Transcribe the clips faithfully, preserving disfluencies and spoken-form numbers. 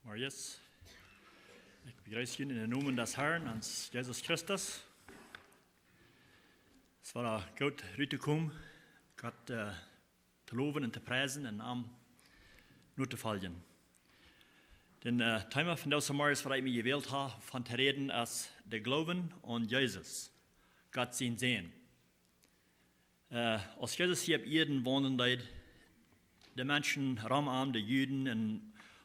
Morjes. Ekj bejreess junt en dän Nomen des Harn, ons Jesus Christus. Es wada goot, ruttokomen, Gott äh, to lowen un to priesen un am notofoljen. Daut äh, Thema von dise Morjes, waut ekj mie jewält hab, von to räden, es de Gloowen aun Jesus, Gott sien Sän. Äh, aus Jesus hia opp Ieed wonen deed, de Menschen rom am, de Juden un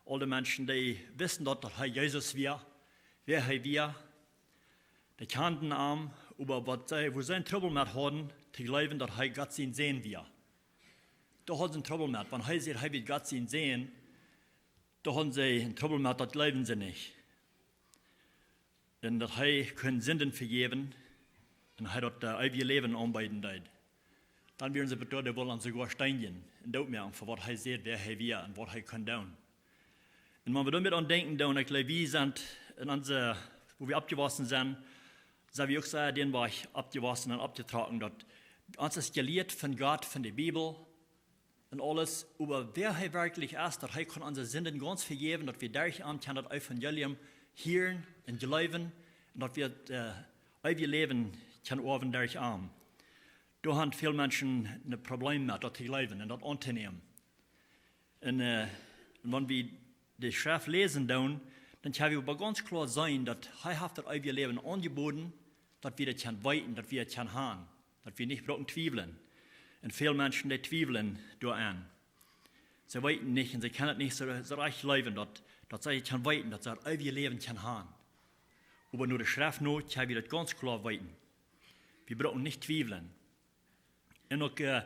aul de Menschen, dee wisten daut, daut hee Jesus wia, wäa hee wia. Dee kjanden am, oba waut see, wua see Trubbel met hauden, to jleewen, daut hee Gott sien Sän wia. Doa hauden see Trubbel met, wan hee säd, hee wia Gott sien Sän, doa hauden see Trubbel met, daut jleewden see nich. Un daut hee kunn Sinden vejäwen un hee daut äh, eewje Läwen aunbeeden deed. Dan wieren see betoft, dee wullen am soogoa steenjen un doot moaken fa waut hee säd, wäa hee wia un waut hee kunn doonen. Un wan wie doamet aun denkjen doonen, ekj jleew, wie sent en onse, wua wie oppjewossen sent, sent wie uk sea dän Wajch oppjewossen un oppjetrocken, daut ons es jelieet von Gott, von de Bibel, un aules, oba wäa hee werkjlich es, daut hee kunn onse Sinden gaunz vejäwen, daut wie derch am kjennen daut Evangelium hieren un jleewen, un daut wie daut äh, eewje Läwen kjennen oawen derch am. Doa haben väl Menschen een Problem met, daut to jleewen un daut auntonämen. Un äh, wan wie de Schreft läsen doonen, dan kjenn wie oba gaunz kloa seenen, daut hee haft daut eewje Läwen aunjeboden, daut wie daut kjennen weeten, daut wie daut kjennen haben, daut wie nich brucken twiewlen. Un väl Menschen, dee twiewlen doaraun. See weeten nich un see kjennen daut nich soo, soo rajcht jleewen, daut, daut see daut kjennen weeten, daut see daut eewje Läwen kjennen haben. Oba no de Schreft no kjenn wie daut gaunz kloa weeten. Wie brucken nich twiewlen. Un uk äh,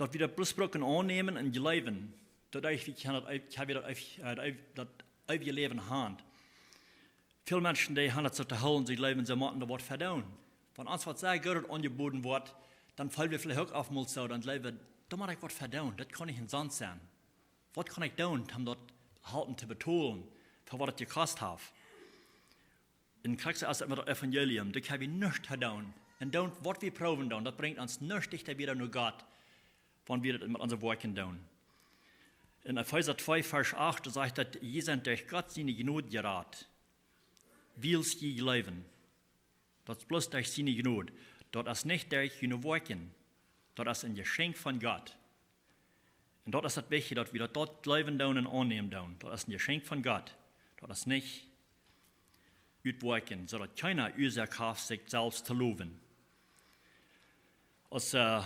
daut wie daut bloos brucken aunnämen un jleewen, daut wie kjennen daut, kjenn wie daut, äh, daut eewje Läwen haben. Väl Menschen, dee haben daut soo to hoolen, see jleewen, see motten doa waut fa doonen. Wan ons waut sea Goodet aunjeboden woat, dan feelen wie veleicht uk oftmols soo, dan jleewen wie, doa mott ekj waut fa doonen, daut kaun nich omsonst sennen. Waut kaun ekj doonen, om daut halpen to betolen, fa waut daut jekost haft? Un krakjt soo es daut met daut Evangelium, doa kjenn wie nuscht to doonen. Un doonen, waut wie proowen doonen, daut brinjt ons nuscht dichta wada no Gott, wan wie daut met onse Woakjen doonen. En Efeesa twee, Varsch acht, doa sajcht daut, jie sent derch Gott siene Jnod jerat, wiels jie jleewen. Daut es bloos derch siene Jnod. Daut es nich derch june Woakjen. Daut es een Jeschenkj von Gott. Un daut es daut Wichtje, daut wie daut, daut jleewen doonen un aunnämen doonen. Daut es een Jeschenkj von Gott. Daut es nich ut Woakjen, soo daut kjeena Uasoak haft, sikj selfst to lowen. Aus äh,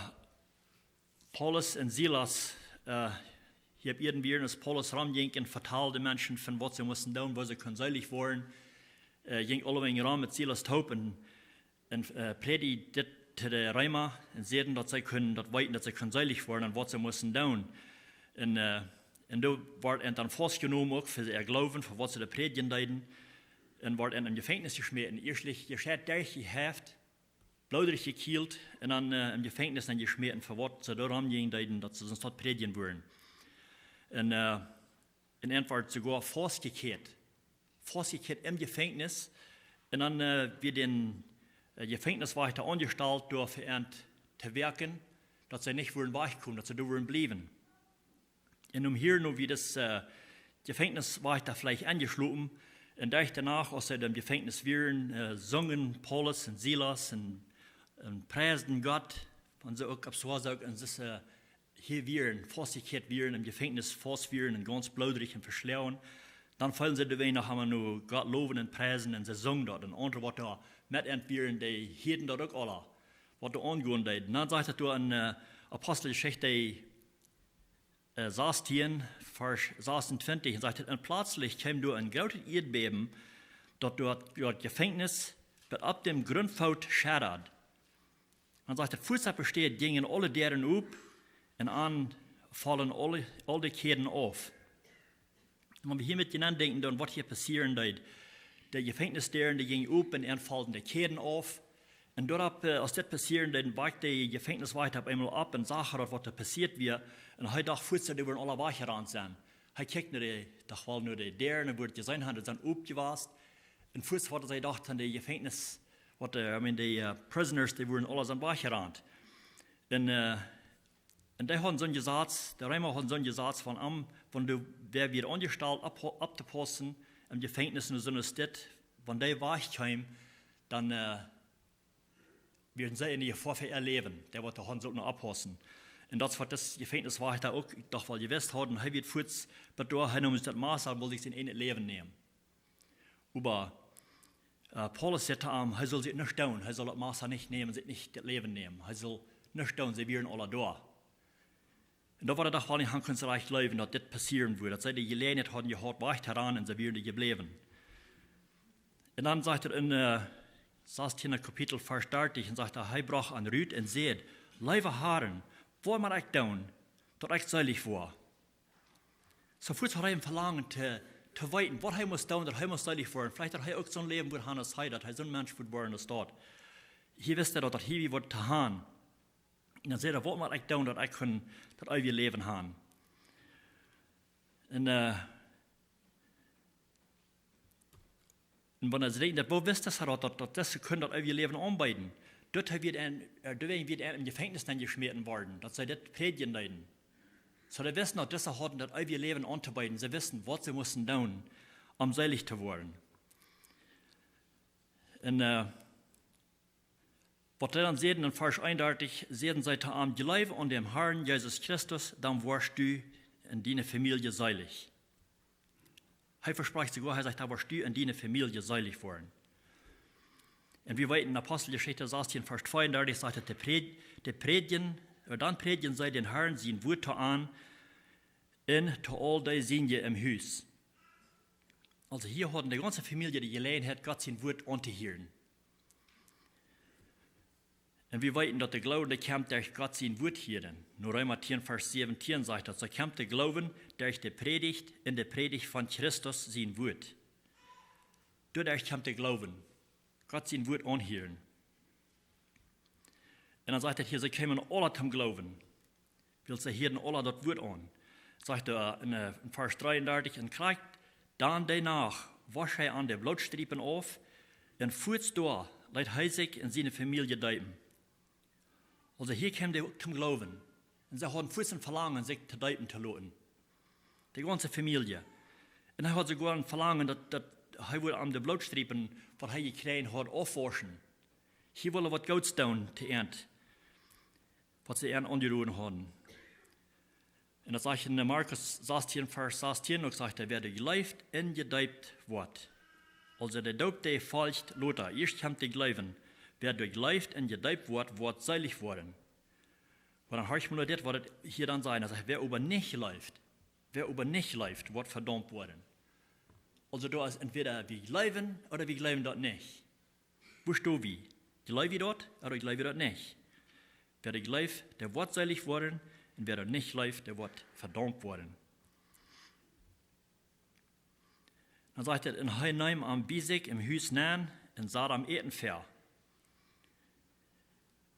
Paulus un Silas äh, hia opp Ieed wieren, aus Paulus romjinkj un vetald de Menschen von waut see musten doonen, woo see kunnen seelich woaren, äh, jinkj aulawäajen rom met Silas toop un, un äh, prädjd dit to de Reema un säden, daut see kunnen daut weeten, daut see kunnen seelich woaren un waut see musten doonen. Un, äh, un doa wort an dan faustjenomen uk fa äa Gloowen, fa waut see doa prädjen deeden. Un wort an em Jefenkjnis jeschmäten. Ieeschtlich jescheit derchjeheft, bloodrich jekjielt un dan äh, em Jefenkjnis dan jeschmäten, fa waut see doa romjinjen deeden, daut see soo daut prädjen wullen. Un äh, un an wort soogoa faustjekjäat. Faustjekjäat em Jefenkjnis. Un dan äh, wia dän äh, Jefenkjniswajchta aunjestalt, doa fa an to woaken, daut see nich wudden wajchkomen, daut see doa wudden bliewen. Un om hia nu wia dis äh, Jefenkjniswajchta veleicht enjeschlopen. Un derch de Nacht, aus see em Jefenkjnis wieren, äh, sungen Paulus un Silas un, un priesden Gott, wan see uk opp Soasa uk en dise äh, hia wieren, faustjekjäat wieren, em Jefenkjnis faust wieren un gaunz bloodrich un veschloagen. Dan feelden see doawäajen noch emol no Gott lowen un priesen un see sungen daut. Un aundre, waut doa met an wieren, dee hieeden daut uk aula, waut doa aungonen deed. Un dan sajcht daut doa en äh, Aposteljeschicht äh, sastieen, Varsch sasuntwintich, un sajcht daut, un plötzlich kjeem doa een grootet Ieedbäben, daut doa daut Jefenkjnis bat opp dän Grundvoot scheddad. Dan sajcht daut, fuats opp de Städ jinjen aule Däaren op un dan follen aule, aul de Kjäden auf. Wan wie hia met aundenkjen, dan waut hia passieren deed. De Jefenkjnisdäaren, dee jinjen op un dan follen de Kjäden auf. Un doaropp, äh, aus dit passieren deed, dan wajkjt de Jefenkjniswajchta opp eemol opp un sach daut, waut doa passieet wia. Un hee docht fuats, dee wudden aula wajchjerant sennen. Hee kjikjt no de, docht wol no de Däaren, un wort jeseenen, dee sent opjewast. Un fuats waut hee docht aun de Jefenkjnis, waut, äh, I mean, de äh, prisoners, dee wudden aula sent wajchjerant. Un äh, Un dee hauden soon Jesaz, de Reema hauden soon Jesaz von am, wan doa wäa wia aunjestalt opptopaussen em Jefenkjnis, un soone Städ, wan dee wajchkjeem, dan wieren see en Jefoa fa äa Läwen, dee waut doa hauden sullen oppaussen. Un daut es waut dis Jefenkjniswajchta uk doch woll jewist haud, un hee wia fuaz bat doa, hee neem daut Massa un wull sikj sien ieejnet Läwen nämen. Oba Paulus säd to am, hee sull sikj nuscht doonen, hee sull daut Massa nich nämen, sikj nich daut Läwen nämen, hee sull nuscht doonen, see wieren aula doa. Un doa wia hee doch woll nich aun kunn rajcht jleewen, daut dit passieren wudd, daut see de Jeläajenheit hauden jehaut wajch to rannen un see wieren doa jebläwen. Un dan sajcht et en sastieenden Kapitel, Varsch dartich, un sajcht, hee brocht an rut un säd: Leewe Harn, waut mott ekj doonen, daut ekj seelich woa? Soo fuaz haud hee een Velangen to weeten waut hee must doonen, daut hee must seelich woaren. Veleicht daut hee uk soon Läwen wudd han aus hee, daut hee soon Mensch wudd woaren aus daut. Hia wist hee daut, daut hia wia waut to han. Un dan säd hee: Waut mott ekj doonen, daut ekj kunn daut eewje Läwen han? Un wan see denkjen, daut, woo wist hee daut, daut dise kunn daut eewje Läwen aunbeeden? Doawäajen wia hee em Jefenkjnis nenjeschmäten worden, daut see dit prädjen deeden. Soo dee wisten daut dise hauden daut eewje Läwen auntobeeden, see wisten waut see musten doonen om seelich to woaren. Un waut dee dan säden en Varsch eenundartich, säden see to am: Jleew aun däm Harn Jesus Christus, dan woascht du un diene Famielje seelich. Hee vesprakjt soogoa, hee sajcht, dan woascht du un diene Famielje seelich woaren. Un wie weeten, en Aposteljeschicht sastieen, Varsch tweeundartich sajcht et: Dan prädjden see dän Harn sien Wuat to an un to aul dee siene em Hus. Aulsoo hia hauden de gaunze Famielje de Jeläajenheit, Gott sien Wuat auntohieren. Un wie weeten daut de Gloowen, dee kjemt derch Gott sien Wuat hieren. No Reema tieen, Varsch säwentieen sajcht daut: Soo kjemt de Gloowen derch de Prädicht un de Prädicht von Christus sien Wuat. Doaderch kjemt de Gloowen, Gott sien Wuat aunhieren. Un dan sajcht et hia, see kjeemen aula toom Gloowen, wiels see hieeden aula daut Wuat aun. Sajcht et en Varsch dreeundartich: Un krakjt dan dee Nacht wosch hee an de Blootstriepen auf, un fuaz doa leet hee sikj un siene Famielje deepen. Aulsoo hia kjeemen dee uk toom Gloowen, un see hauden fuaz een Velangen sikj to deepen to loten, de gaunze Famielje. Un hee haud soogoa een Velangen daut hee wudd an de Blootstriepen, waut hee jekjräajen haud, aufwauschen. Hia wull hee waut Goots doonen to an, waut see an aunjedonen hauden. Un daut sajcht en Markus sastieen, Varsch sastieen uk, sajcht et: Wäa doa jleeft un jedeept woat. Aulsoo de Doop, dee foljt lota, ieescht kjemt de Gloowen. Wäa doa jleeft un jedeept woat, woat seelich woaren. Oba dan horcht mol no dit, waut et hia dan sajcht: Wäa oba nich jleeft, wäa oba nich jleeft, woat vedaumt woaren. Aulsoo doa es entwäda wie jleewen ooda wie jleewen daut nich. Wua sto wie? Jleew wie daut ooda jleew wie daut nich? Wäa doa jleeft, dee woat seelich woaren, un wäa daut nich jleeft, dee woat vedaumt woaren. Dan sajcht et: Un hee neem am bie sikj em Hus nenn un sad am Äten väa.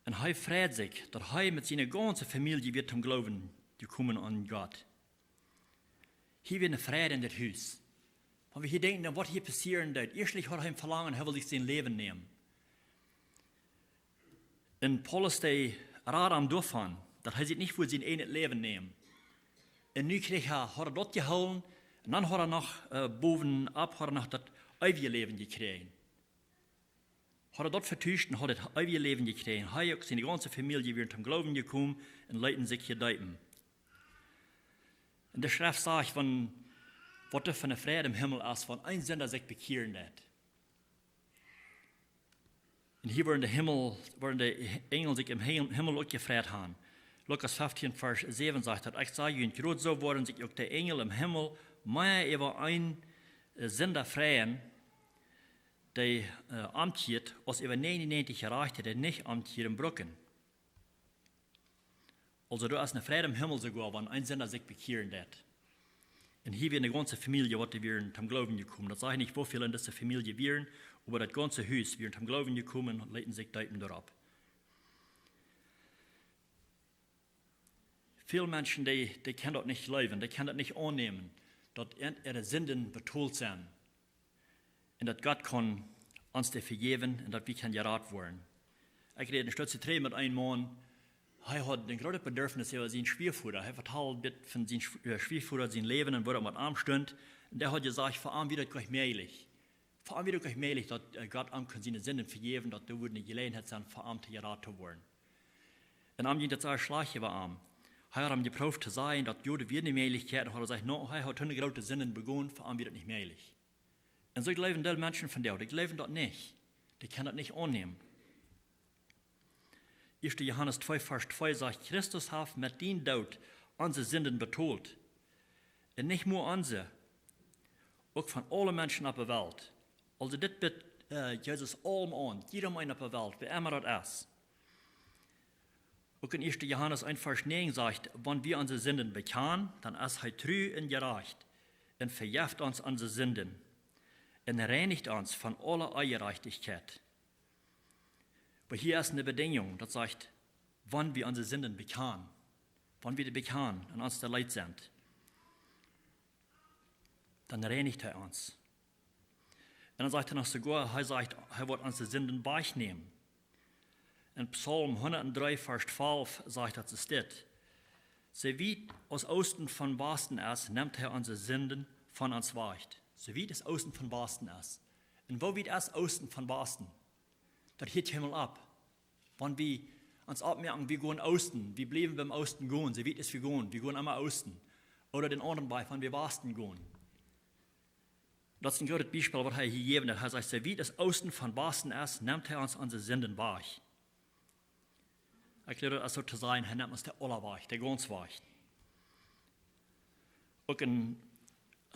Un hee freid sikj daut hee met siene gaunze Famielje wia toom Gloowen jekomen aun Gott. Hia wia eene Freid en daut Hus. Wan wie hia denkjen aun waut hia passieren deed, ieeschtlich haud hee een Velangen, hee wull sikj sien Läwen nämen. Un Paulus, dee rad am doavon, daut hee sikj nich wull sien ieejnet Läwen nämen. Un nu kjrieech hee, haud hee daut jehoolen, un dan haud hee noch bowen opp, haud hee noch daut eewje Läwen jekjräajen. Haud hee daut vetuscht un haud daut eewje Läwen jekjräajen. Hee uk siene gaunze Famielje wieren toom Gloowen jekomen un leeten sikj jedeepen. Un de Schreft sajcht von waut doa fa eene Freid em Himmel es, wan een Sinda sikj bekjieren deit. Un hia woaren de Himmel, woaren de Enjel sikj em Himmel uk jefreit han. Lukas feftieen, Varsch säwen sajcht daut: Ekj saj junt, jrod soo woaren sikj uk de Enjel em Himmel mea äwa een Sinda freien, dee omkjieet, aus äwa näajenunäajentich Jerajchte, dee nich omkjieren brucken. Aulsoo doa es eene Freid em Himmel soogoa, wan een Sinda sikj bekjieren deit. Un hia wia eene gaunze Famielje, waut dee wieren toom Gloowen jekomen. Daut sajcht nich, woo väl en dise Famielje wieren, oba daut gaunze Hus wieren toom Gloowen jekomen un leeten sikj deepen doaropp. Väl Menschen, dee, dee kjennen daut nich jleewen, dee kjennen daut nich aunnämen, daut äare Sinden betolt sent. Un daut Gott kaun ons dee vejäwen un daut wie kjennen jerat woaren. Ekj räd een Stootje trigj met een Maun, hee haud een grootet Bedürfnis äwa sienen Schwiavoda. Hee vetald dit von sienen Schw-, äh, Schwiavoda sien Läwen un woo daut met am stunt. Un dee haud jesajcht, fa am wia daut nich mäajlich. Fa am wia daut nich mäajlich, daut, äh, Gott am kunn siene Sinden vejäwen, daut doa wudd eene Jeläajenheit sennen, fa am to jerat to woaren. Un am jinkj daut sea schlajcht äwa am. Hee haud am jeprooft to sajen, daut jo, doa wia eene Mäajlichkjeit, un haud jesajcht, nä, hee haud too groote Sinden begonen, fa am wia daut nich mäajlich. Un soo jleewen väle Menschen vondoag, dee jleewen daut nich. Dee kjennen daut nich aunnämen. Ieeschte Johanes twee Varsch twee sajcht: Christus haft met dän Doot onse Sinden betolt. Un nich mau onse, uk von aule Menschen opp de Welt. Aulsoo dit bitt, äh, Jesus aulem aun, jieda Mensch opp de Welt, wäa emma daut es. Uk en ieeschte Johanes eent Varsch näajen sajcht: Wan wie onse Sinden bekjanen, dan es hee tru un jerajcht un vejeft ons onse Sinden un reinicht ons von aule Onjerajchtichkjeit. Oba hia es eene Bedinjunk, daut sajcht, wan wie onse Sinden bekjanen, wan wie dee bekjanen un ons dee leet sent, dan reinicht hee ons. Un dan sajcht hee noch soogoa, hee sajcht, hee woat onse Sinden wajchnämen. En Psalm hundatdree, Varsch twalf sajcht daut soo dit: Soo wiet aus Oosten von Wasten es, nemt hee onse Sinden von ons wajch. Soo wiet aus Oosten von Wasten es. Un woo wiet es Oosten von Wasten? Daut hieet kjeenmol opp. Wan wie ons oppmoaken, wie gonen Oosten, wie bliewen biem Oosten gonen, soo wiet aus wie gonen, wie gonen emma Oosten. Ooda dän aundren Wajch, wan wie Wasten gonen. Daut es een goodet Biespel, waut hee hia jeft, daut hee sajcht, soo wiet aus Oosten von Wasten es, nemt hee ons onse Sinden wajch. Ekj jleew, daut es soo to sajen, hee nemt ons dee aula wajch, dee gaunz wajch. Uk en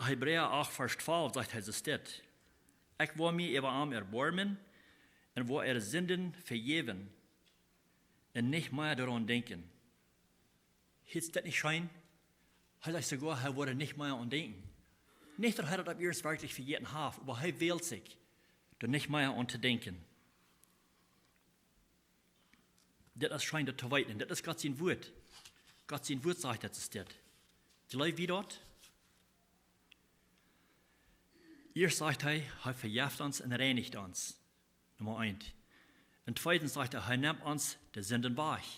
Hebräa acht, Varsch twalf sajcht hee soo dit: Ekj woa mie äwa am erboarmen un woa äare Sinden vejäwen un nich mea doaraun denkjen. Es daut nich scheen? Hee sajcht soogoa, hee woat nich mea aun denkjen. Nich, daut hee daut opp ieescht werkjlich vejäten haft, oba hee wält sikj, doa nich mea aun to denkjen. Dit es scheen, daut to weeten. Dit es Gott sien Wuat. Gott sien Wuat sajcht, daut es dit. Jleew wie daut? Ieescht sajcht hee, hee vejeft ons un reinicht ons. Numma eent. Un tweedens sajcht hee, hee nemt ons de Sinden wajch.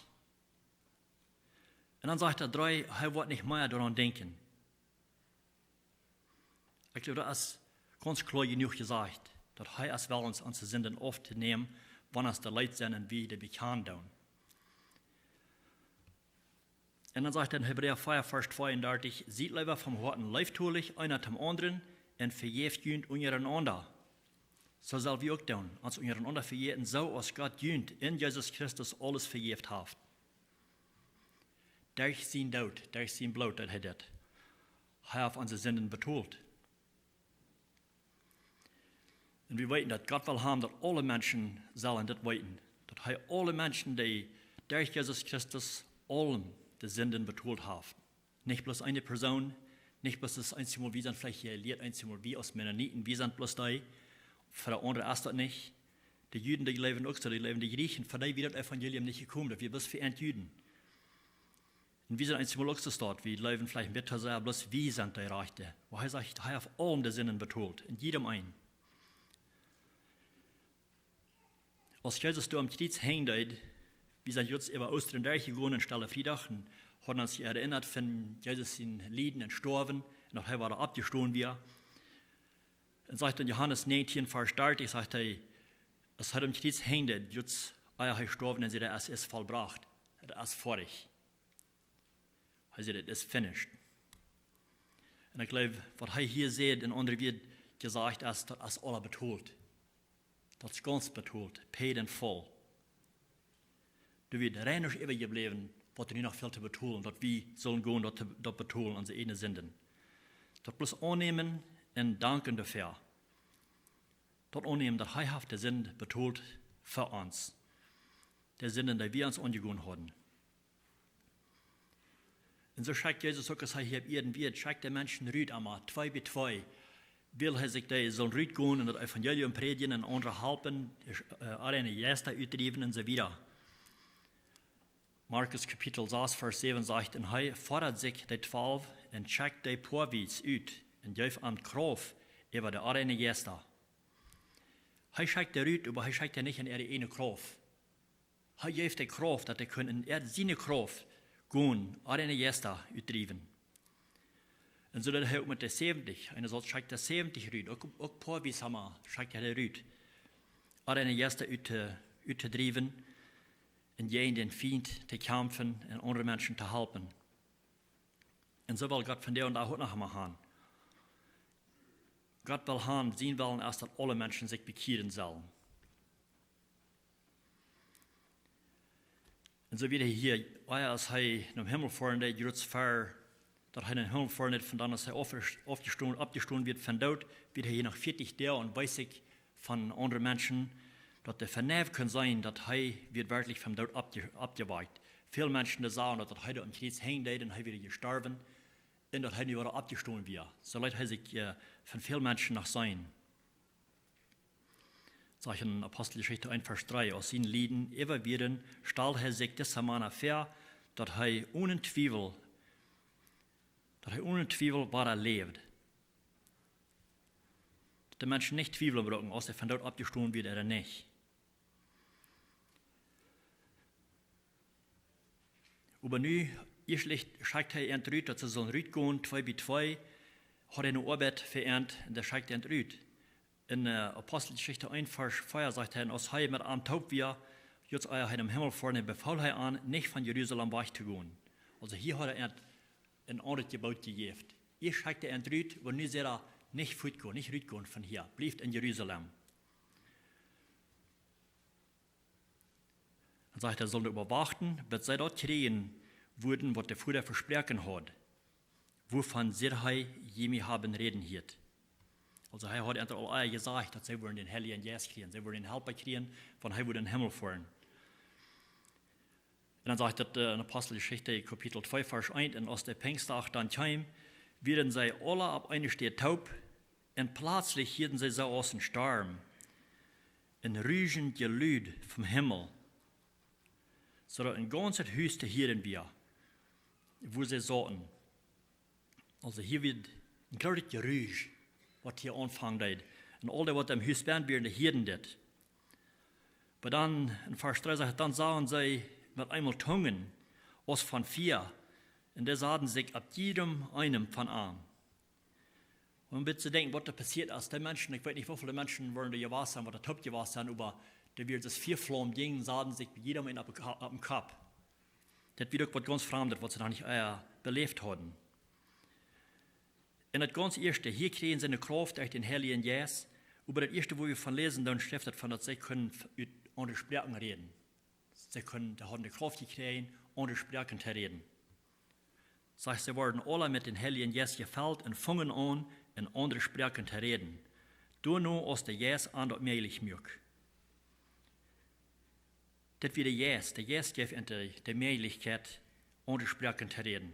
Un dan sajcht hee dree, hee woat nich mea doaraun denkjen. Ekj jleew, daut es gaunz kloa jenuach jesajcht, daut hee es well, ons onse Sinden auftonämen, wan ons dee leet sent un wie dee bekjanen doonen. Un dan sajcht hee en Hebräa vea, Varsch tweeundartich: Siet leewa von Hoaten leeftolich eena dän aundren un vejäft junt unjarenaunda. Soo sell wie uk doonen, ons unjarenaunda vejäwen, soo aus Gott junt en Jesus Christus aules vejäft haft. Derch sienen Doot, derch sien Bloot, daut hee deed. Hee haft onse Sinden betolt. Un wie weeten, daut Gott well haben, daut aule Menschen sellen dit weeten. Daut hee aule Menschen, dee derch Jesus Christus aulem de Sinden betolt haft. Nich bloos eene Persoon, nich bloos daut eensjemol, wie sent veleicht jelieet, eensjemol wie aus Mennoniten, wie sent bloos dee, fa de aundre es daut nich. De Juden, dee jleewen uk soo, dee jleewen, de Jrieechen, fa dee wia daut Evangelium nich jekomen, daut wia bloos fa de Juden. Un wie sent eensjemol uk soo, daut wie jleewen veleicht met to sajen, bloos wie sent de Rajchte. Oba hee sajcht, hee haft aulem de Sinden betolt, en jiedem eenen. Aus Jesus doa aum Kjriez henjen deed, wie sent jrod äwa Oostren derchjegonen un Stelle Friedach un haben ons erennat von Jesus sien Lieden un Stoawen un daut hee wada oppjestonen wia. Un sajcht en Johanes näajentieen, Varsch dartich, sajcht hee, aus hee aum Kjriez henjen deed, jrod ea hee storf, un säd: Et ist vollbracht, et ist fertig. Hee säd: It is finished. Un ekj jleew, waut hee hia sajcht, en aundre Wieed jesajcht, es, daut es aula betolt. Daut es gaunz betolt, paid in full. Doa wia rein nuscht äwajebläwen, waut doa nu noch fält to betolen, daut wie sellen gonen, daut, daut betolen, onse eejne Sinden. Daut bloos aunnämen un danken doafäa. Daut aunnämen, daut hee haft de Sind betolt fa ons. De Sinden, dee wie ons aunjegonen hauden. Un soo schekjt Jesus uk, aus hee hia opp Ieed wia, schekjt hee Menschen rut, emma twee bie twee. Wiels hee sajcht, dee sellen rutgonen un daut Evangelium prädjen un aundre halpen, äh, onreine Jeista utdriewen un soo wieda. Markus Kapitel sas, Varsch säwen sajcht: Un hee fodat sikj de twalw un schekjt dee poawies ut un jeef an Krauft äwa de onreine Jeista. Hee schekjt dee rut, oba hee schekjt dee nich en äare eejne Krauft. Hee jeef de Krauft, daut hee kunn en äa siene Krauft gonen, onreine Jeista utdriewen. Un soo deed hee uk met de säwentich. Eena sajcht, schekjt de säwentich rut. Uk, uk poa wie sema schekjt hee rut. Onreine Jeista ut, uttodriewen un jäajen dän Fient to kjamfen un aundre Menschen to halpen. Un soo well Gott vondoag dän Dach uk noch emol haben. Gott well haben, sien Wellen es, daut aule Menschen sikj bekjieren sellen. Un soo wia hee hia, ea aus hee nom Himmel foaren deed, jrods ver daut hee nom Himmel foaren deed, von dan aus hee oppjes-, oppjestonen, oppjestonen wia von doot, wia hee hia noch vieetich Doag un wees sikj von aundre Menschen, daut dee verneiw kunnen seenen, daut hee wia werkjlich vom Doot oppje-, oppjewakjt. Väl Menschen, dee sagen, daut, daut hee doa aum Kjriez henjen deed un hee wia jestorwen un daut hee nu wada oppjestonen wia. Soo leet hee sikj, äh, von väl Menschen noch seenen. Sajcht en Aposteljeschicht eent, Varsch dree: Aus siene Lieden äwa wieren, stald hee sikj dise Mana väa, daut hee onen Twiewel, daut hee onen Twiewel wada läwd. Daut de Menschen nich twiewlen bruckten, aus hee von doot oppjestonen wia ooda nich. Oba nu, ieeschtlich schekjt hee an rut, daut see sullen rutgonen, twee bie twee, haud hee ne Oabeit fa an, un dan schekjt hee an rut. En, äh, Aposteljeschicht eent, Varsch vea sajcht hee: Un aus hee met an toop wia, jrods ea hee nom Himmel foaren, befool hee an, nich von Jerusalem wajch to gonen. Aulsoo hia haud hee an en aundret Jeboot jejäft. Ieescht schekjt hee an rut, oba nu sajcht hee: Nich fuatgonen, nich rutgonen von hia, bliewt en Jerusalem. Dan sajcht hee, sullen oba wachten, bat see daut kjrieen wudden, waut de Voda vesproaken haud, wuavon see hee jie mie haben räden hieet. Aulsoo hee haud an aul ea jesajcht, daut see wudden dän Heiljen Jeist kjrieen, see wudden dän Halpa kjrieen, wan hee wudd en Himmel foaren. Un dan sajcht daut, äh, en Aposteljeschicht, Kapitel twee, Varsch eent: Un aus de Pinjstdach dan kjeem, wieren see aula opp eene Städ toop, un pletslich hieeden see soo aus een Storm, een rutschend Jelud vom Himmel, soo daut een gaunzet Hus to hieren wia, wua see sauten. Aulsoo hia wia een grootet Jerusch, waut hia aunfangen deed. Un aul dee, waut em Hus bennen wieren, dee hieeden dit. Oba dan en Varsch dree sajcht: Dan sagen see met eemol Tungen aus von Fia, un dee saden sikj opp jiedem eenen von an. Om een bät to denkjen, waut doa passieet es, dee Menschen, ekj weet nich, woo väl Menschen woaren doa jewast sennen, waut doa toop jewast sennen, oba doa wia daut Fia, Flaum jinjen, saden sikj bie jiedem eenen opp, opp dän Kopp. Daut wia uk waut gaunz Framdet, waut see noch nich, äh, beläft hauden. Un daut gaunz ieeschte, hia kjrieejen see ne Krauft derch dän Heiljen Jeist, oba daut ieeschte, wua wie von läsen, dan schrift daut von, daut see kunnen f-, ut aundre Sproaken räden. See kunnen, dee hauden de Krauft jekjräajen, aundre Sproaken to räden. Sajcht, see worden aula met dän Heiljen Jeist jefelt un fungen aun, en aundre Sproaken to räden, doano aus de Jeist an daut mäajlich muak. Dit wia de Jeist, de Jeist jeef an de, de Mäajlichkjeit, aundre Sproaken to räden.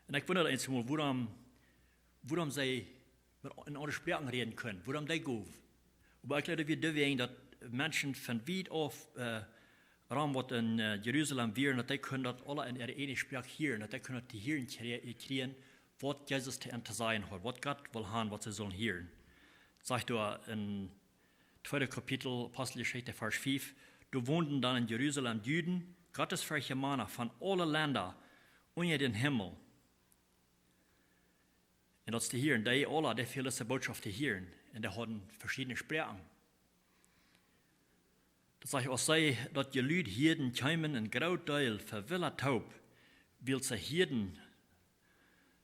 Un ekj wunda eemol, wuarom, wuarom see met, en aundre Sproaken räden kunnen, wuarom dee jeef. Oba ekj jleew, daut wia doawäajen, daut Menschen von wiet auf, äh, rom waut en, äh, Jerusalem wieren, daut dee kunnen daut aula en äare ieejne Sproak hieren, daut dee kunnen daut to hieren kjrie-, kjrieen, waut Jesus to an to sajen haud, waut Gott wull haben, waut see sullen hieren. Sajcht doa en tweede Kapitel, Aposteljeschicht, Varsch fief: Doa wonden dan en Jerusalem Juden, gottesferchte Mana von aule Lenda unja dän Himmel. Un daut es to hieren, dee aula, dee väl dise Bootschoft to hieren. Un dee hauden veschiedne Sproaken. Daut sajcht, aus see daut Jelud hieeden, kjeemen een groot Deel vewillat toop, wiels see hieeden,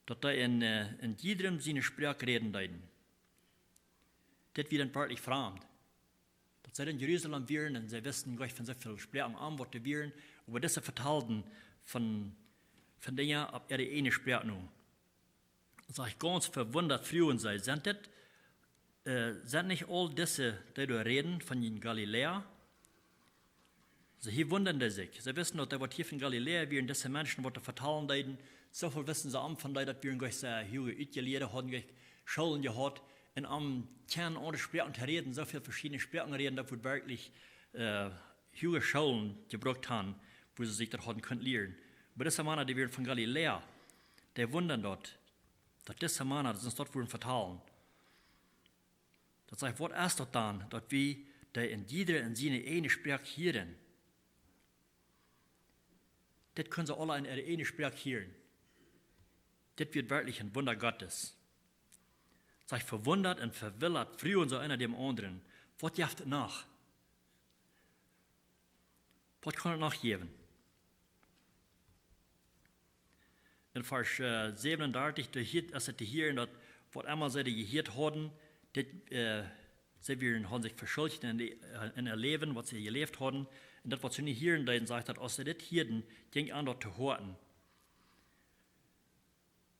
daut dee en, äh, en jiedrem siene Sproak räden deeden. Dit wia an werkjlich framd. Daut see en Jerusalem wieren un see wisten nich von soo väl Sproaken aun, waut doa wieren, oba dise vetalden von, von Dinja opp äare ieejne Sproak no. Sajcht, gaunz vewundat fruagen see: Sent dit, äh, sent nich aul dise, dee doa räden, von Galiläa? See, hia wundaden see sikj. See wisten, daut dee waut hia von Galiläa wieren, dise Menschen, waut doa vetalen deeden, soo väl wisten see aun von dee, daut wieren nich soo huage Utjelieede, hauden nich Schoolen jehaut, un om kjennen aundre Sproaken to räden, soo väl veschiedne Sproaken räden, daut wudd werkjlich, äh, huage Schoolen jebrukt haben, wua see sikj daut hauden kunt lieren. Oba dise Mana, dee wieren von Galiläa, dee wundaden daut, daut dise Mana, daut see daut wudden vetalen. Daut sajcht, waut es daut dan, daut wie dee en jiedra en siene ieejne Sproak hieren. Dit kunnen see aula en äare ieejne Sproak hieren. Dit wia werkjlich een Wunda Gottes. Sikj vewundat un vewildat fruagen see eena däm aundren: Waut jeft et noch? Waut kaun et noch jäwen? En Varsch, äh, säwenundartich, doa hieet, aus et hia en daut, waut emma see doa jehieet hauden, dit, äh, see wieren, hauden sikj veschuldicht en de, äh, en äa Läwen, waut see jeläft hauden. Un daut, waut see nu hieren deeden, sajcht daut, aus see dit hieeden, jinkj an daut to Hoaten.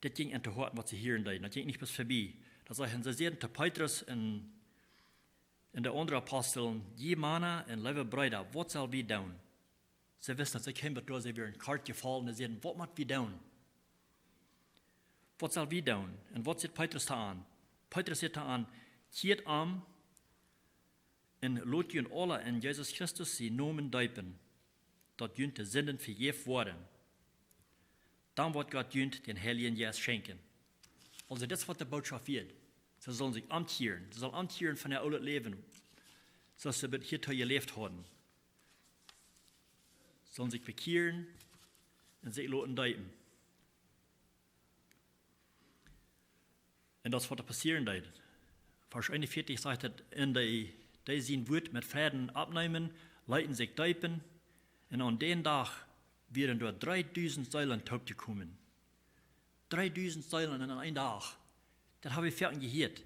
Dit jinkj an to Hoaten, waut see hieren deeden. Daut jinkj nich bloos verbie. Daut sajcht, un see säden to Petrus un, un de aundre Aposteln: Jie Mana un leewe Breeda, waut sell wie doonen? See wisten, daut see kjeemen doa, see wieren kort jefollen, un säden: Waut mott wie doonen? Waut sell wie doonen? Un waut sajcht Petrus doa aun? Petrus sajcht doa aun: Kjieet om un lot junt aula en Jesus Christus sienen Nomen deepen, daut junt de Sinden vejäft woaren. Dan woat Gott junt dän Heiljen Jeist schenkjen. Aulsoo, dit es, waut de Bootschoft wia. See sullen sikj omkjieren. See sullen omkjieren von äa oolet Läwen, soo aus see bat hia too jeläft hauden. Sullen sikj bekjieren un sikj loten deepen. Un daut es, waut doa passieren deed. Varsch eenunvieetich sajcht et: Un dee, dee sien Wuat met Freiden oppneemen, leeten sikj deepen. Un aun dän Dach wieren doa dreedusent Seelen toopjekomen. Dreedusent Seelen en een Dach. Daut hab ekj foaken jehieet.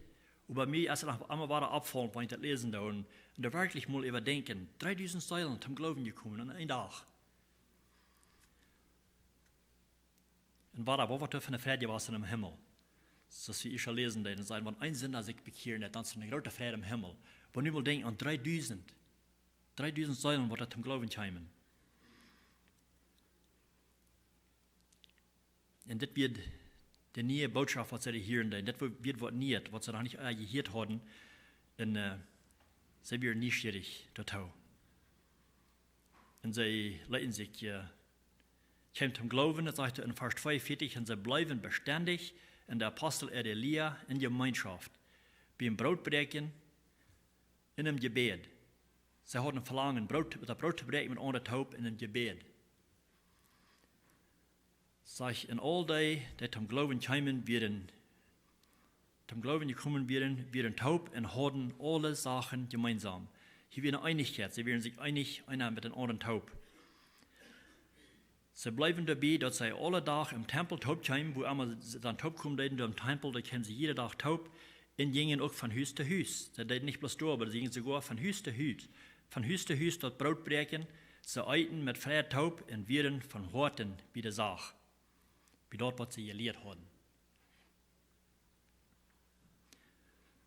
Oba mie es et noch emma wada oppjefollen, wan ekj daut läsen doo. Un, un doa werkjlich mol äwa denkjen. Dreedusent Seelen toom Gloowen jekomen en een Dach. Un wada, waut woat doa fa eene Freid jewast em Himmel? Soo aus wie ieescht läsen deeden, sajcht, wan een Sinda sikj bekjieren deed, dan es doa eene groote Freid em Himmel. Oba nu mol denkj aun dreedusent. Dreedusent Seelen, waut doa toom Gloowen kjeemen. Un dit wia de niee Bootschoft, waut see hieren deeden. Dit wia waut Nieet, waut see noch nich, äh, jehieet hauden. Un, äh, see wieren nieschierich doatoo. Un see leeten sikj, äh, kjeemen toom Gloowen, daut sajcht en Varsch tweeunvieetich: Un see bleewen bestendich en de Apostel äare Lia, en Jemeenschoft, biem Brootbräakjen, en em Jebäd. See hauden Velangen, Broot, daut Broot to bräakjen met aundre toop en em Jebäd. Sajcht: Un aul dee, dee toom Gloowen kjeemen, wieren, toom Gloowen jekomen wieren, wieren toop un hauden aule Sachen jemeensom. Hia wia eene Eenichkjeit, see wieren sikj eenich, eena met dän aundren toop. See bleewen doabie, daut see aule Dach em Tempel toop kjeemen, wua emma see dan toop komen deeden, doa em Tempel, doa kjeemen see jieda Dach toop un jinjen uk von Hus to Hus. See deeden nich bloos doa, oba see jinjen soogoa von Hus to Hus. Von Hus to Hus daut Broot bräakjen, see eeten met Freid toop un wieren von Hoaten bie de Sach, bie daut, waut see jelieet hauden.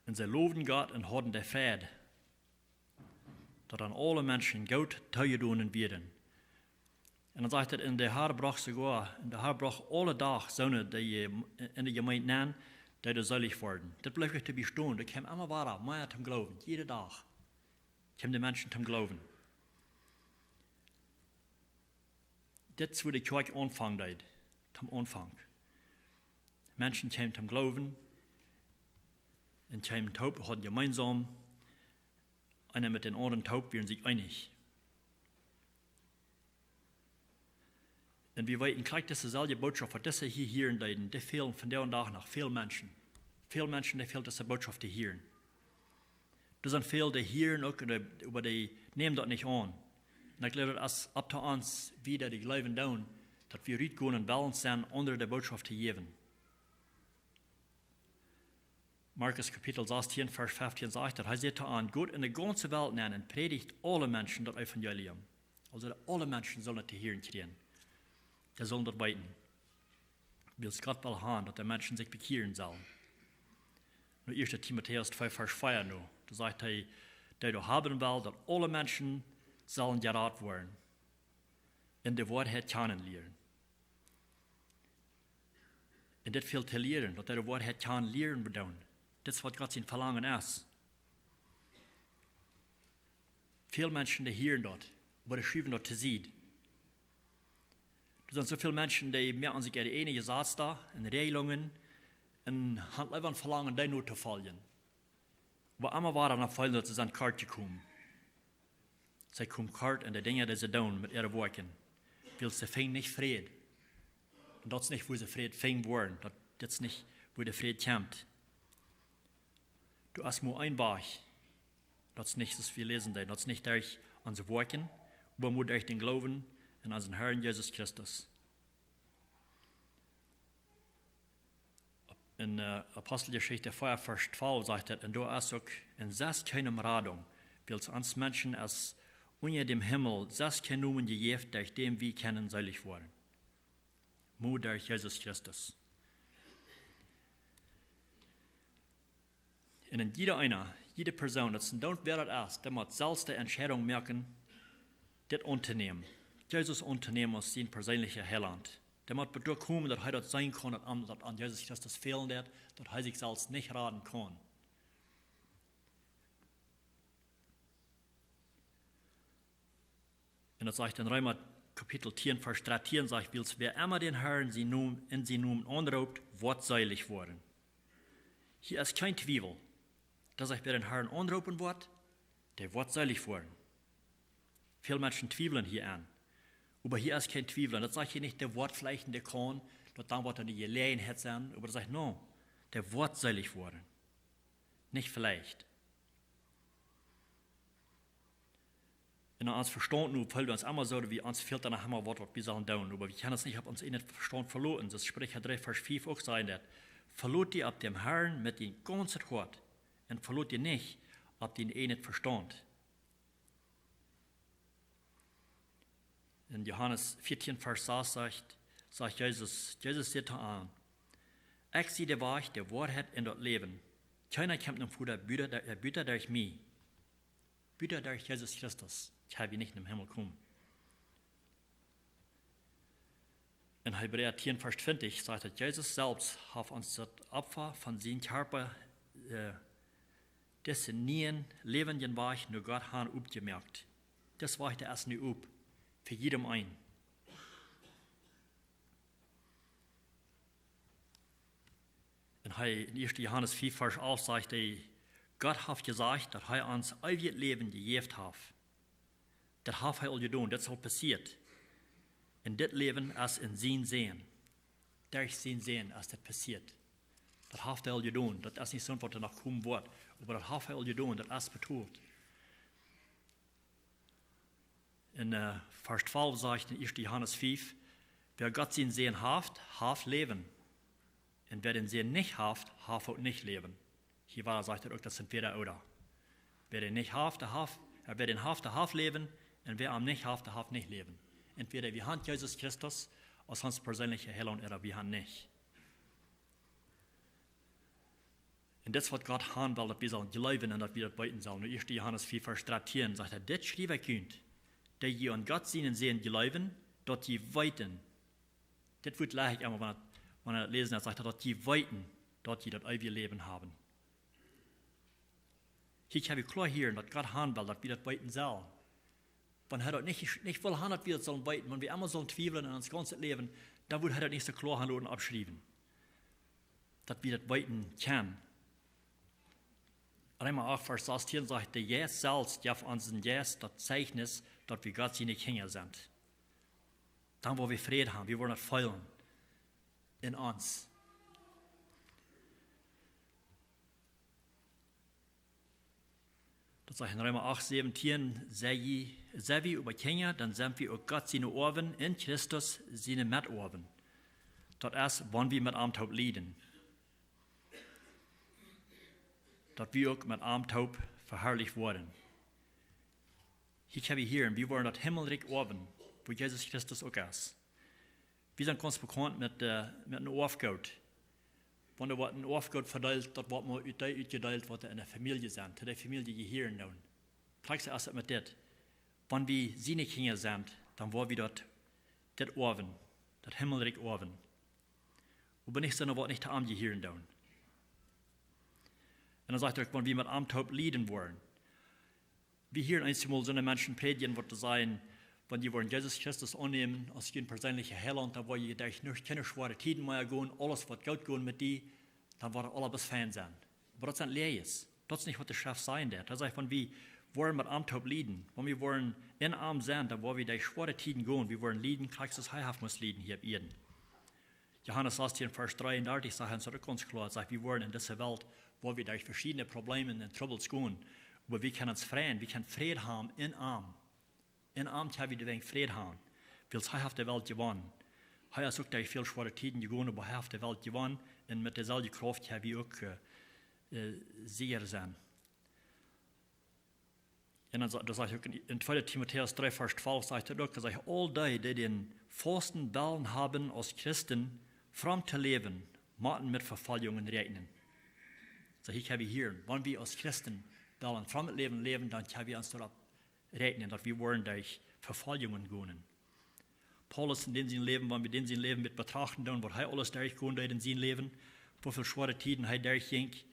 Un see lowden Gott un hauden de Freid, daut aun aule Menschen Goodet toojedonen wia. Un dan sajcht et: Un de Har brocht soogoa, un de Har brocht aule Dach soone, dee en de Jemeent nenn, dee doa seelich worden. Dit bleef nich doabie stonen, doa kjeemen emma wada mea toom Gloowen, jieda Dach kjeemen de Menschen toom Gloowen. Dit es, wua de Kjoakj aunfangen deed, toom Aunfank. Menschen kjeemen toom Gloowen un kjeemen toop, hauden jemeensom, eena met dän aundren toop, wieren sikj eenich. Un wie weeten, krakjt dise selwje Bootschoft, waut dise hia hieren deeden, dee fält vondoag dän Dach noch väl Menschen. Väl Menschen, dee fält dise Bootschoft to hieren. Doa sent väl, dee hieren uk, oba dee nämen daut nich aun. Un ekj jleew, daut es opp to ons, wie dee jleewen doonen, daut wie rutgonen un wellen sennen, aundre de Bootschoft to jäwen. Markus Kapitel sastieen, Varsch feftieen sajcht, daut hee säd to an: Got en de gaunze Welt nenn un prädicht aule Menschen daut Evangelium. Aulsoo, aule Menschen sellen et to hieren kjrieen. Dee sellen daut weeten. Wiels Gott well han, daut de Menschen sikj bekjieren sellen. Nu ieescht Timotäus twee, Varsch vea, nu, doa sajcht hee, dee doa haben well, daut aule Menschen sellen jerat woaren un de Woarheit kjanen lieren. Un dit fält to lieren, daut dee de Woarheit kjanen lieren wudden. Dit es, waut Gott sien Velangen es. Väl Menschen, dee hieren daut, oba dee schuwen daut to Sied. Doa sent soo väl Menschen, dee moaken sikj äare ieejne Jesazen un Reajlungen un han leewa een Velangen, dee no to foljen. Oba emma wada feelen, daut see sent kort jekomen. See komen kort en de Dinja, dee see doonen met äare Woakjen. Wiels see finjen nich Fräd. Un daut es nich, wua see Fräd finjen woaren. Daut, daut es nich, wua de Fräd kjemt. Doa es mau een Wajch. Daut es nich, soo aus wie läsen deeden, daut es nich derch onse Woakjen, oba mau derch dän Gloowen aun onsen Herrn Jesus Christus. En, äh, Aposteljeschicht vea, Varsch twalf sajcht et: "Un doa es uk en sest kjeene Radunk, wiels ons Menschen es unja däm Himmel sest kjeen Nomen jejäft, derch dän wie kjennen seelich woaren." Mau derch Jesus Christus. Un en jieda eena, jieda Persoon, daut es endoont, wäa daut es, dee mott selfst de Entscheidunk moaken, dit auntonämen. Jesus auntonämen aus sien perseenlicha Heilaunt. Dee mott doa komen, daut hee daut seenen kaun, daut am, daut aun Jesus Christus fälen deit, daut hee sikj selfst nich raden kaun. Un daut sajcht en Reema Kapitel tieen, Varsch dartieen, sajcht: "Wiels wäa emma dän Herrn sien Nom-, en sien Nomen aunroopt, woat seelich woaren." Hia es kjeen Twiewel. Daut sajcht, wäa dän Herrn aunroopen woat, dee woat seelich woaren. Väl Menschen twiewlen hia aun. Oba hia es kjeen Twiewel. Daut sajcht hia nich, dee woat veleicht, dee kaun, daut dan woat doa ne Jeläajenheit sennen. Oba daut sajcht, no, dee woat seelich woaren. Nich veleicht. Un ons Vestaunt nu, felt ons emma soo, daut wie ons fält dan emma waut, waut wie sellen doonen. Oba wie kjennen ons nich opp ons eejnen Vestaunt veloten. Daut Spricha dree, Varsch fief uk sajcht daut: "Veloot die opp däm Herrn met dien gaunzet Hoat un veloot die nich opp dien eejnen Vestaunt." En Johanes vieetieen, Varsch sas sajcht, sajcht Jesus, Jesus säd to an: "Ekj sie de Wajch, de Woarheit un daut Läwen. Kjeena kjemt nom Voda buta, buta derch mie." Buta derch Jesus Christus kjenn wie nich nom Himmel komen. En Hebräa tieen, Varsch twintich sajcht et: "Jesus selfst haft ons daut Opfa von sien Kjarpa, äh, disen nieen, läwendjen Wajch no Gott han opjemoakt." Dis Wajch, dee es nu op fa jiedem eenen. En hee, en ieeschte Johanes fief, Varsch alf sajcht hee: "Gott haft jesajcht, daut hee ons eewjet Läwen jejäft haft." Daut haft hee aul jedonen, daut es aul passieet. Un dit Läwen es en sien Sän. Derch sien Sän es daut passieet. Daut haft hee aul jedonen. Daut es nich soo, waut doa noch komen woat. Oba daut haft hee aul jedonen, daut es betolt. En, äh, Varsch twalf sajcht en ieeschte Johanes fief: "Wäa Gott sien Sän haft, haft Läwen. Un wäa dän Sän nich haft, haft uk nich Läwen." Hia wada sajcht et uk, daut es entwäda ooda. Wäa dän nich haft, dee haft, äh, wäa dän haft, dee haft Läwen, un wäa am nich haft, dee haft nich Läwen. Entwäda wie han Jesus Christus aus ons perseenlicha Heilaunt, ooda wie han nich. Un dit es, waut Gott han well, daut wie sellen jleewen un daut wie daut weeten sellen. Nu ieeschte Johanes fief, Varsch dartieen sajcht hee: "Dit schriew ekj junt, dee jie aun Gott sienen Sän jleewen, daut jie weeten." Dit Wuat lach ekj emma, wan et, wan et läsen, daut sajcht, daut jie weeten, daut jie daut eewje Läwen haben. Hia kjenn wie kloa hieren, daut Gott han well, daut wie daut weeten sellen. Wan hee daut nich, nich well han, daut wie daut sellen weeten, wan wie emma sellen twiewlen en ons gaunzet Läwen, dan wudd hee daut nich soo kloa han loten oppschriewen, daut wie daut weeten kjennen. Reema acht, Varsch sastieen sajcht: "De Jeist selfst jeft onsen Jeist daut Zeichnis, daut wie Gott siene Kjinja sent." Dan woa wie Fräd han, wie woaren daut feelen en ons. Daut sajcht en Reema acht, säwentieen: "Sie wie, sie wie oba Kjinja, dan sent wie uk Gott siene Oawen, en Christus siene Metoawen." Daut es, wan wie met am toop lieden, daut wie uk met am toop veharlicht woaren. Hia kjenn wie hieren, wie woaren daut Himmelrikj oawen, wua Jesus Christus uk es. Wie sent gaunz bekaunt met, äh, met een Oafgoot. Wan doa woat een Oafgoot vedeelt, daut woat mau ut dee utjedeelt, waut en de Famielje sent, to de Famielje jehieren doonen. Krakjt soo es et met dit. Wan wie siene Kjinja sent, dan woa wie daut, dit oawen, daut Himmelrikj oawen. Oba nich soo, waut nich to am jehieren doonen. Un dan sajcht et uk, wan wie met am toop lieden woaren. Wie hieren eenjemol soone Menschen prädjen, waut dee sajen, wan jie woaren Jesus Christus aunnämen aus jun perseenlichen Heilaunt, dan woa jie derch nuscht, kjeene schwoare Tieden mea gonen, aules woat goot gonen met die, dan woat aules fein sennen. Oba daut sent Läajes. Daut es nich, waut de Schreft sajen deit. Hee sajcht, wan wie, woaren met am toop lieden. Wan wie woaren en am sennen, dan woa wie derch schwoare Tieden gonen. Wie woaren lieden, krakjt soo aus hee haft must lieden hia opp Ieed. Johanes sastieen, Varsch dreeundartich sajcht ons uk gaunz kloa, sajcht, wie woaren en dise Welt, woa wie derch veschiedne Problemen un Trubbels gonen, oba wie kjennen ons freien, wie kjennen Fräd haben en am. En am kjenn wie doawäajen Fräd haben, wiels hee haft de Welt jewonnen. Hee es uk derch väl schwoare Tieden jegonen, oba hee haft de Welt jewonnen, un met deeselwje Krauft kjenn wie uk, äh, äh, secha sennen. Un dan sa-, daut sajcht uk en, en tweede Timotäus dree, Varsch twalf sajcht daut uk, daut sajcht, aul dee, dee dän fausten Wellen haben, aus Christen fromm to läwen, motten met Vefoljungen räakjnen. Soo, hia kjenn wie hieren, wan wie aus Christen wellen fromm met Läwen läwen, dan kjenn wie ons doaropp räakjnen, daut wie woaren derch Vefoljungen gonen. Paulus en dän sien Läwen, wan wie dän sien Läwen met betrachten doonen, waut hee aules derchgonen deed en sien Läwen, woo väl schwoare Tieden hee derchjinkj,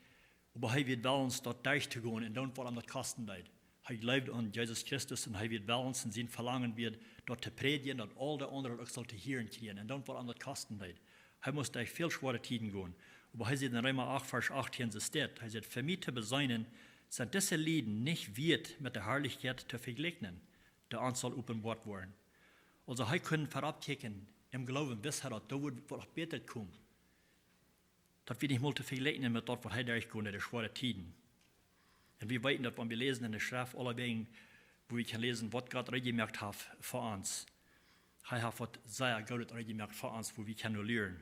oba hee wia wellens daut derchtogonen un doonen waut am daut kosten deed. Hee jleewd aun Jesus Christus un hee wia wellens, en sien Velangen wia daut to prädjen, daut aul de aundre daut uk sullen to hieren kjrieen un doonen waut am daut kosten deed. Hee must derch väl schwoare Tieden gonen. Oba hee sajcht en Reema acht, Varsch achtieen, sajcht dit. Hee sajcht, fa mie to beseenen, sent dise Lieden nich wieet met de Harlichkjeit to vejlikjen, dee ons saul openboat woaren. Aulsoo hee kunn verut kjikjen em Gloowen, wist hee daut, doa wudd waut bätret komen. Daut wia nich mol to vejlikjen met daut, waut hee derchgonen deed, de schwoare Tieden. Un wie weeten daut, wan wie läsen en de Schreft, aulawäajen, wua wie kjennen läsen, waut Gott reed jemoakt haft fa ons. Hee haft waut sea Goodet reed jemoakt fa ons, wua wie kjennen no lieren.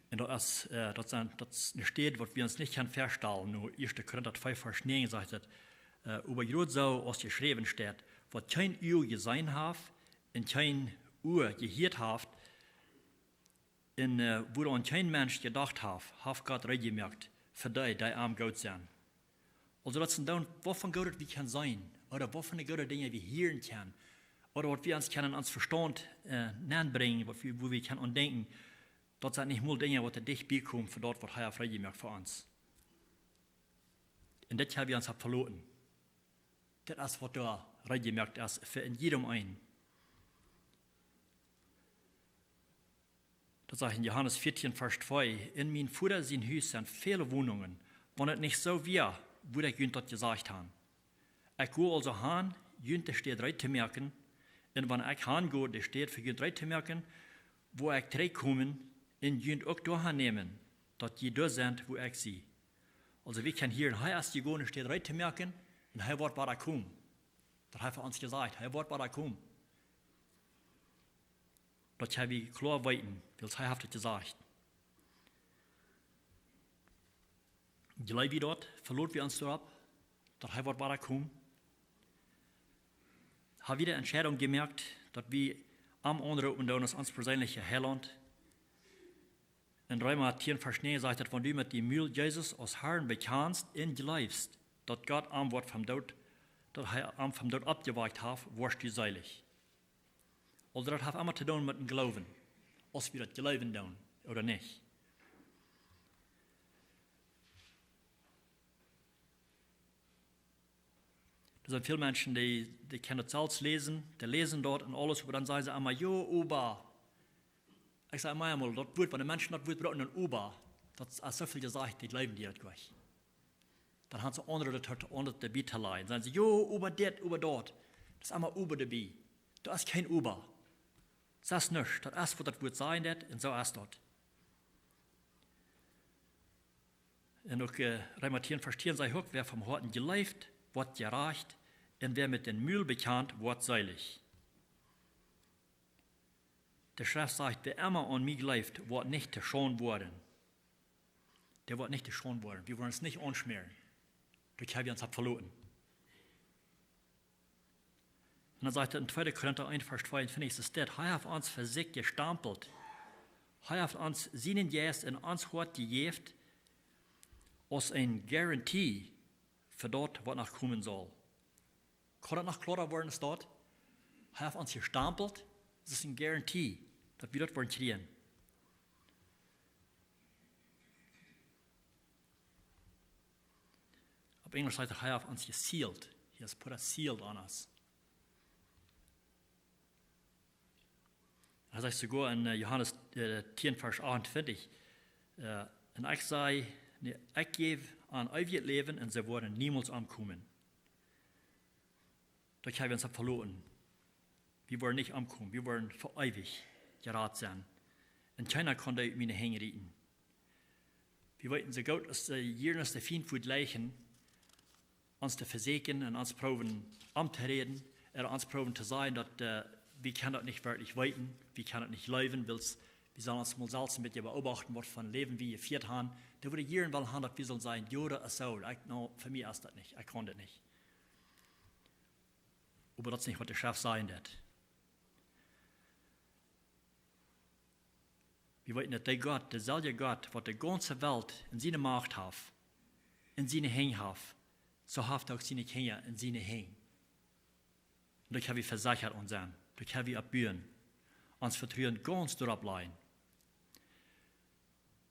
Un daut es, äh, daut sent, daut es eene Städ, waut wie ons nich kjennen väastalen. Nu, ieeschte Korinta twee, Varsch näajen sajcht daut, äh, äwa jrod soo aus jeschräwen steit, waut kjeen Uag jeseenen haft un kjeen Ua jehieet haft, un, äh, wuaraun kjeen Mensch jedocht haft, haft Gott reed jemoakt fa dee, dee am goot sent. Aulsoo daut sent dan, waut von Goodet wie kjennen seenen, ooda waut von de goode Dinja wie hieren kjennen, ooda waut wie ons kjennen aun ons Vestaunt, äh, nenbrinjen, waut wie, wua wie kjennen aun denkjen, daut sent nich mol Dinja, waut doa dicht bie komen fa daut, waut hee haft reed jemoakt fa ons. Un dit ha wie ons opp veloten. Dit es, waut doa reed jemoakt es fa en jiedem eenen. Daut sajcht en Johanes vieetieen, Varsch twee: "En mien Voda sien Hus sent väle Wonungen. Wan et nich soo wia, wudd ekj junt daut jesajcht han. Ekj go aulsoo han, junt de Städ reed to moaken. Un wan ekj han go, de Städ fa junt reed to moaken, woa ekj trigjkomen un junt uk doahan nämen, daut jie doa sent, wua ekj sie." Aulsoo, wie kjennen hieren, hee es jegonen, de Städ reed to moaken, un hee woat wada komen. Daut haft hee ons jesajcht, hee woat wada komen. Daut kjenn wie kloa weeten, wiels hee haft et jesajcht. Jleew wie daut? Veloot wie ons doaropp, daut hee woat wada komen? Ha wie de Entscheidunk jemoakt, daut wie am aunroopen doonen aus ons perseenlicha Heilaunt? En Reema tieen Varsch näajen sajcht daut, wan du met dien Mul Jesus aus Harn bekjanst un jleefst, daut Gott am woat vom Doot, daut hee am vom Doot oppjewakjt haft, woascht du seelich. Aulsoo daut haft emma to doonen met dän Gloowen, aus wie daut jleewen doonen ooda nich. Doa sent väl Menschen, dee, dee kjennen daut selfst läsen, dee läsen daut un aules, oba dan sajen see emma: "Jo, oba." Ekj saj emma, emma, daut Wuat, wan de Menschen daut Wuat brucken, dan oba, daut es soo väl jesajcht, dee jleewen die daut nich. Dan han see aundre daut, aundret doabie to lajen. Dan sajen see: "Jo, oba dit, oba daut." Daut es emma oba doabie. Doa es kjeen oba. Daut es nuscht. Daut es, waut daut Wuat sajen deit, un soo es daut. Un uk, äh, Reema tieen Varsch tieen sajcht uk: "Wäa vom Hoaten jleeft, woat jerajcht, un wäa met dän Mul bekjant, woat seelich." De Schreft sajcht: "Wäa emma aun mie jleeft, woat nich to Schaund woaren." Dee woat nich to Schaund woaren. Wie woaren ons nich aunschmäaren. Doa kjenn wie ons opp veloten. Un dan sajcht et en tweede Korinta eent Varsch tweeuntwintich, sajcht et: "Hee haft ons fa sikj jestampelt. Hee haft ons sienen Jeist en ons Hoat jejäft, aus eene Garantie fa daut, waut noch komen saul." Kaun daut noch kloara woaren aus daut? Hee haft ons jestampelt. Daut es eene Garantie, daut wie daut woaren kjrieen. Opp Enjlisch sajcht et: "Hee haft ons jesealt." He has put a seal on us. Hee sajcht soogoa en, äh, Johanes, äh, tieen Varsch achtuntwintich, äh: "Un ekj saj, nä, ekj jäw aun eewjet Läwen un see woaren niemols omkomen. Doa kjenn wie ons opp veloten. Wie woaren nich omkomen, wie woaren fa eewich jerat sennen. Un kjeena kaun dee ut miene Henj rieten. Wie weeten soo goot aus de, hia aus de Fient wudd jleichen, ons to vesieekjen un ons proowen omtoräden, ooda ons proowen to sajen daut, äh, wie kjennen daut nich werkjlich weeten, wie kjennen daut nich jleewen, wiels wie sellen ons mol selfst een bät beoobachten, waut fa een Läwen wie jefieet haben. Dee wudden hia wellen haben, daut wie sellen sajen: "Jo, daut es soo, ekj, no, fa mie es daut nich, ekj kaun daut nich." Oba daut es nich, waut de Schreft sajen deit. Wie weeten, daut de Gott, deselwje Gott, waut de gaunze Welt en siene Macht haft, en siene Henj haft, soo haft hee uk siene Kjinja en siene Henj. Un doa kjenn wie vesechat aun sennen, doa kjenn wie opp buen, ons Vetruen gaunz doaropp lajen.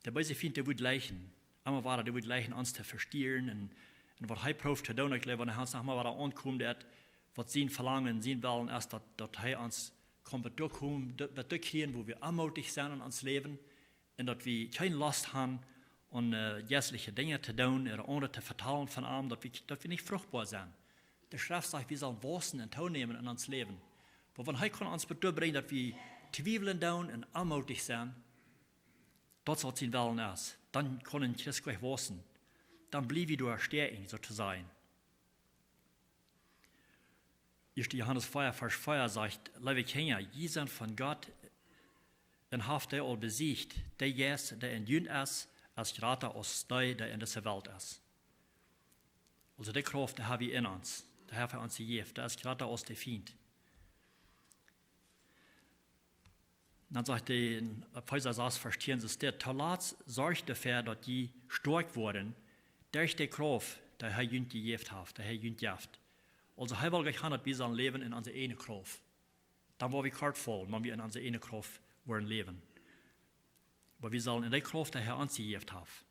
De beese Fient, dee wudd jleichen, emma wada, dee wudd jleichen ons to vestieren un, un waut hee prooft to doonen, ekj jleew, wan hee ons noch mol wada aunkjemt, daut waut sien Velangen, sien Wellen es, daut, daut hee ons kaun doa kjrieen, daut, daut doa kjrieen, wua wie onmootich sent en ons Läwen un daut wie kjeene Lust haben, om, äh, jeistliche Dinja to doonen ooda aundre to vetalen von am, daut wie, daut wie nich fruchtboa sent. De Schreft sajcht, wie sellen waussen un toonämen en ons Läwen. Oba wan hee kaun ons doa brinjen, daut wie twiewlen doonen un onmootich sent, daut es waut sien Wellen es, dan kaun een Christ nich waussen. Dan bliew wie doa stäakjen, soo to sajen. Ieeschte Johanes vea, Varsch vea sajcht: "Leewe Kjinja, jie sent von Gott un haft dee aul besieecht. De Jeist, dee en junt es, es jrata aus dee, dee en dise Welt es." Aulsoo de Krauft, dee hab wie en ons, dee haft hee ons jejäft, dee es jrata aus de Fient. Dan sajcht hee en Efeesa sas, Varsch tieen, soo steit: "Tolatst sorcht doafäa, daut jie stoakj woaren derch de Krauft, dee hee junt jejäft haft, dee hee junt jeft." Aulsoo hee well nich haben, daut wie sellen läwen en onse ieejne Krauft. Dan woa wie kort faulen, wan wie en onse ieejne Krauft woaren läwen. Oba wie sellen en de Krauft, dee hee ons jejäft haft.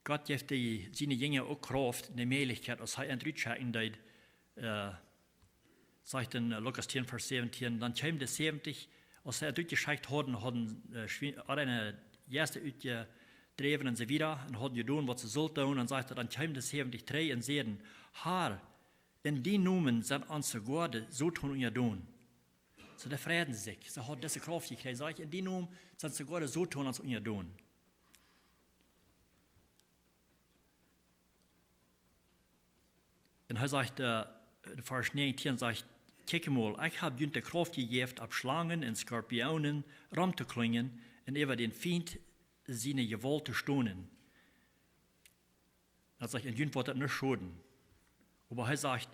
Gott jeft de, siene Jinja uk Krauft, ne Mäajlichkjeit, aus hee an rutschekjen deed, äh, sajcht en, äh, Lukas tieen, Varsch säwentieen: "Dan kjeemen de säwentich, aus see an rutjeschekjt hauden, hauden, äh, schwie-, onreine Jeista utjedräwen un soo wieda, un hauden jedonen, waut see sullen doonen. Un sajcht hee, dan kjeemen de säwentich trigj un säden: Herr, en dienen Nomen sent ons soogoa de Soton unjadonen." Soo, dee freiden sikj. See hauden dise Krauft jekjräajen. Sajcht: "En dienen Nomen sent soogoa de Soton ons unjadonen." Un hee sajcht, äh, en Varsch näajentieen sajcht: "Kjikj mol, ekj hab junt de Krauft jejäft, opp Schlangen un Skorpionen rom to kjlinjen un äwa dän Fient siene Jewault to stonen." Daut sajcht, un junt woat daut nich schoden. Oba hee sajcht: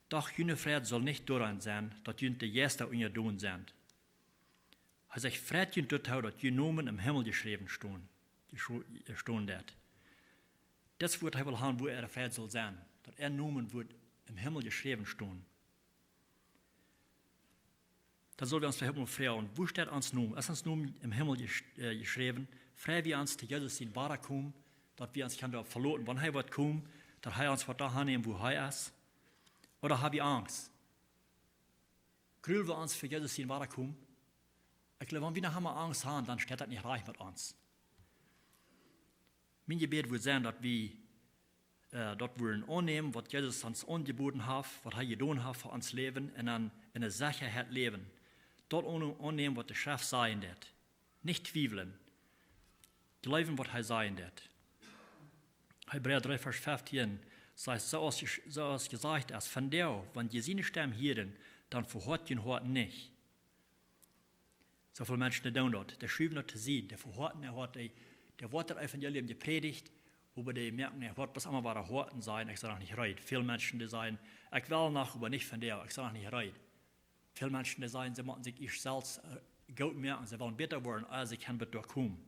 "Doch june Freid saul nich doaraun sennen, daut junt de Jeista unjadonen sent." Hee sajcht: "Freit junt doatoo, daut jun Nomen em Himmel jeschräwen stonen, jescho-, jestonen deit." Daut es waut hee well haben, wua äare Freid saul sennen, daut äa Nomen woat em Himmel jeschräwen stonen. Dan sell wie ons veleicht mol froagen: Wua steit ons Nomen? Es ons Nomen em Himmel jesch-, äh, jeschräwen? Frei wie ons to Jesus sien Wadakomen, daut wie ons kjennen doaropp veloten, wan hee woat komen, daut hee ons woat doa aunnämen, wua hee es? Ooda hab wie Angst? Grul wie ons fa Jesus sien Wadakomen? Ekj jleew, wan wie noch emol Angst haben, dan steit daut nich rajcht met ons. Mien Jebäd wudd sennen, daut wie, äh, daut wudden aunnämen, waut Jesus ons aunjeboden haft, waut hee jedonen haft fa ons Läwen, un dan en de Sechaheit läwen. Daut aun-, aunnämen, waut de Schreft sajen deit. Nich twiewlen. Jleewen, waut hee sajen deit. Hebräa dree, Varsch feftieen sajcht: "Soo aus je-, soo aus jesajcht es, vondoag, wan jie siene Stemm hieren, dan vehoat jun Hoat nich." Soo väl Menschen, dee doonen daut. Dee schuwen daut to Sied. Dee vehoaten äa Hoat, dee, dee woat daut Evangelium jeprädicht, oba dee moaken äa Hoat, waut emma wada hoat, un sajen: "Ekj sie noch nich reed." Väl Menschen, dee sajen: "Ekj well noch, oba nich vondoag, ekj sie noch nich reed." Väl Menschen, dee sajen, see motten sikj ieescht selfst, äh, goot moaken, see wellen bäta woaren, ea see kjennen bat doa komen.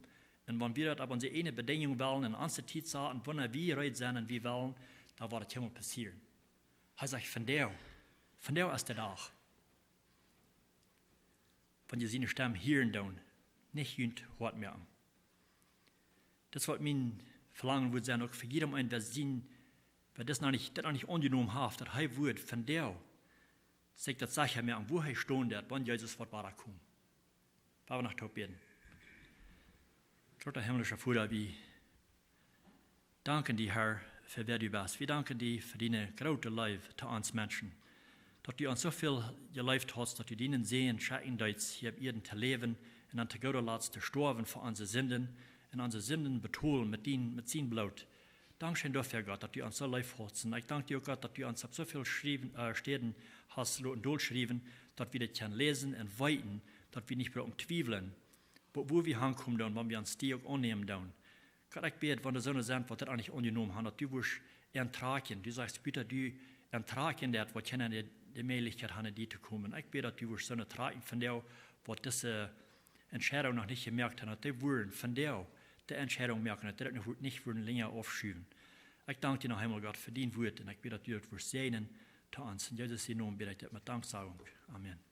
Un wan wie daut opp onse ieejne Bedinjungen wellen un onse Tiet saten, wanea wie reed sent un wie wellen, dan woat daut kjeenmol passieren. Hee sajcht: "Vondoag, vondoag es de Dach, wan jie siene Stemm hieren doonen, nich junt Hoat moaken." Daut es waut mien Velangen wudd sennen, uk fa jiedem eenen, wäa sien, wäa daut noch nich, daut noch nich aunjenomen haft, daut hee wudd vondoag sikj daut secha moaken, wua hee stonen deit, wan Jesus woat wadakomen. Lot ons noch toop bäden. Groota himmlischa Voda, wie danken die, Herr, fa wäa du best. Wie danken die fa diene groote Leew to ons Menschen. Daut du ons soo väl jeleeft hast, daut du dienen Sän schekjen deetst, hia opp Ieed to läwen un dan to gooda Latst to stoawen fa onse Sinden un onse Sinden betolen met dien, met sien Bloot. Dankscheen doafäa, Gott, daut du ons soo leef hast. Un ekj dank die uk, Gott, daut du ons opp soo väl schriewen, äh, Städen hast loten dolschriewen, daut wie daut kjennen läsen un weeten, daut wie nich bruken twiewlen, wua, wua wie hankomen doonen, wan wie ons die uk aunnämen doonen. Gott, ekj bäd, wan doa soone sent, waut daut noch nich aunjenomen han, daut du wurscht an trakjen. Du sajchst, bäta du an trakjen, daut waut kjennen de, de Mäajlichkjeit han, no die to komen. Ekj bäd, daut du wurscht soone trakjen von dee, waut dise Entscheidunk noch nich jemoakt han, daut dee wudden von dee de Entscheidunk moaken, daut dee daut nich, nich wudden lenja aufschuwen. Ekj dank die noch eemol, Gott, fa dien Wuat un ekj bäd, daut du daut wurscht säajnen to ons. En Jesus sien Nomen bäd ekj dit met Danksagunk. Amen.